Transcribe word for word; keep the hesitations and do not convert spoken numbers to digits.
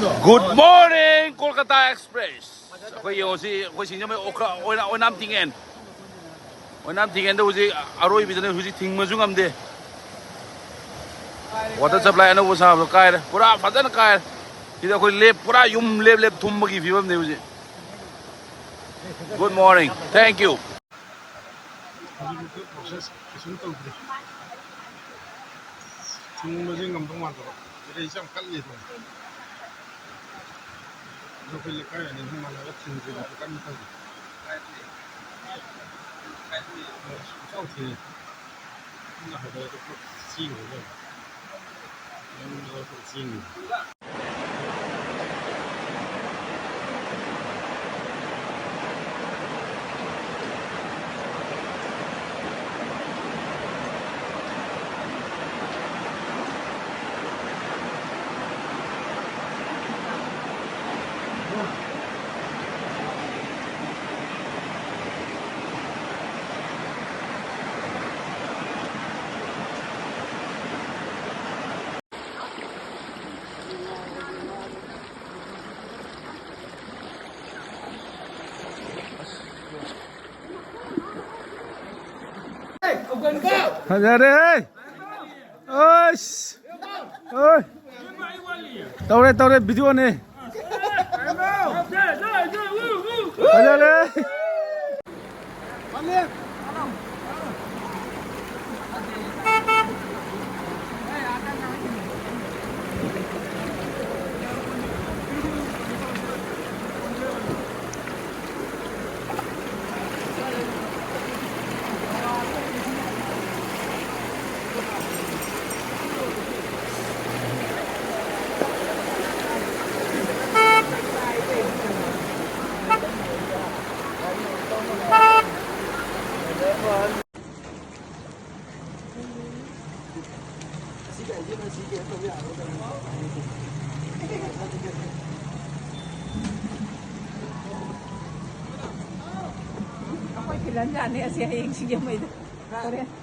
Good morning, Kolkata Express. ꯑꯩꯈꯣꯏ ꯌꯦꯡꯉꯣ ꯁꯤ, ꯑꯩꯈꯣꯏ ꯁꯤꯡꯖꯃꯩ ꯑꯣꯈ꯭ꯔꯥ ꯑꯣꯏꯅ, ꯑꯣꯏꯅꯥꯝ ꯊꯤꯡꯉꯦꯟ꯫ ꯑꯣꯏꯅꯥꯝ ꯊꯤꯡꯉꯦꯟꯗ ꯍꯧꯖꯤꯛ ꯑꯔꯣꯏꯕꯤꯗꯅꯦ, ꯍꯧꯖꯤꯛ ꯊꯤꯡꯕꯁꯨ ꯉꯝꯗꯦ꯫ Water supply ꯑꯅꯧꯕ ꯁꯥꯕꯗꯣ ꯀꯥꯏꯔꯦ, ꯄꯨꯔꯥ ꯐꯖꯅ ꯀꯥꯏꯔꯦ꯫ ꯁꯤꯗ ꯑꯩꯈꯣꯏ ꯂꯦꯞ, ꯄꯨꯔꯥ ꯌꯨꯝ ꯂꯦꯞ ꯂꯦꯞ ꯊꯨꯝꯕꯒꯤ ꯐꯤꯕꯝꯅꯦ ꯍꯧꯖꯤꯛ꯫ Good morning. Thank you. ꯍꯧꯖꯤꯛꯐꯥꯎꯗ ꯄ꯭ꯔꯣꯁꯦꯁ ꯀꯩꯁꯨꯝ ꯇꯧꯗ꯭ꯔꯤ꯫ ꯊꯤꯡꯕꯁꯦ ꯉꯝꯗꯧ ꯃꯥꯟꯗꯕ꯫ ꯏꯔꯩꯁꯦ ꯌꯥꯝ ꯀꯜꯂꯤ ꯑꯗꯨꯝ꯫ ꯑꯗꯣ ꯑꯩꯈꯣꯏ ꯂꯩꯀꯥꯏ ꯑꯅꯤ ꯑꯍꯨꯝ ꯃꯥꯟꯅꯔꯒ ꯊꯤꯡꯗ꯭ꯔꯤꯕ ꯀꯟꯅ ꯇꯧꯔꯤ꯫ ꯁꯨꯡꯆꯥꯎ ꯊꯤꯡꯉꯤ꯫ ꯀꯟꯅ ꯍꯧꯒꯠꯂꯒ ꯄꯨꯂꯞ ꯆꯦꯟꯈ꯭ꯔꯦ ꯀꯩꯅꯣ꯫ ꯃꯌꯨꯝꯗ ꯄꯨꯂꯞ ꯆꯦꯟꯈ꯭ꯔꯦ꯫ ꯐꯖꯔꯦ꯫ ꯑꯁ꯫ ꯑꯣꯏ꯫ ꯇꯧꯔꯦ, ꯇꯧꯔꯦ, ꯚꯤꯗꯤꯑꯣꯅꯦ꯫ ꯐꯖꯔꯦ꯫ ꯑꯩꯈꯣꯏ ꯐꯤꯂꯝ ꯌꯥꯅꯤ ꯑꯁꯤ ꯍꯌꯦꯡ ꯁꯤꯡꯖꯃꯩꯗ꯫ ꯍꯣꯔꯦꯟ꯫